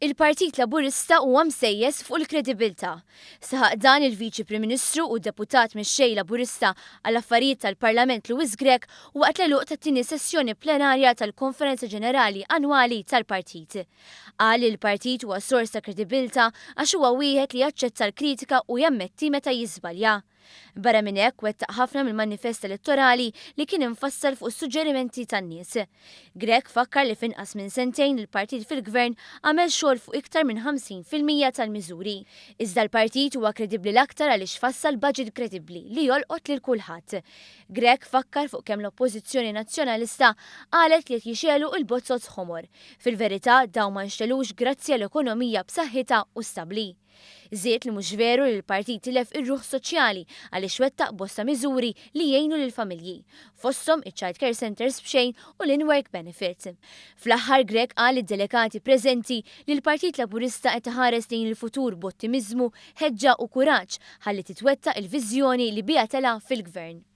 Il-Partit Laburista huwa msejjes fuq il-kredibilità. Saħaq dan il-Viċi Prim Ministru u Deputat Mexxej Laburista għall-Affarijiet tal-Parlament Louis Grech waqt l-għeluq tat-tieni sessjoni plenarja tal-Konferenza Ġenerali Annwali tal-Partit. Qal li l-Partit huwa sors ta' kredibilità għax huwa wieħed li jaċċetta l-kritika u jammetti meta jiżbalja. Barra minn hekk wettaq ħafna mill-manifest elettorali li kien imfassal fuq is-suġġerimenti tan-nies. Grech fakkar li f'inqas minn sentejn il-partit fil-Gvern għamel xogħol fuq iktar minn 50% tal-miżuri. Iżda l-partit huwa kredibbli l-aktar għaliex fassal budget kredibbli li jolqot lil kulħadd. Grech fakkar fuq kemm l-Oppożizzjoni Nazzjonalista qalet li qed jixegħlu l-bozzoz ħomor. Fil-verità dawn ma nxtegħlux grazzi għal ekonomija b'saħħitha u stabbli. Żied li mhux veru li l-partit tilef ir-ruħ soċjali għaliex wettaq bosta miżuri li jgħinu lill-familji, fosthom iċ-child care centres b'xejn u l-in-work benefit. Fl-aħħar Grech qal lid-delegati preżenti li l-Partit Laburista qed iħares lejn il-futur b'ottimiżmu, ħeġġa u kuraġġ ħalli titwettaq il-viżjoni li biha tela' fil-Gvern.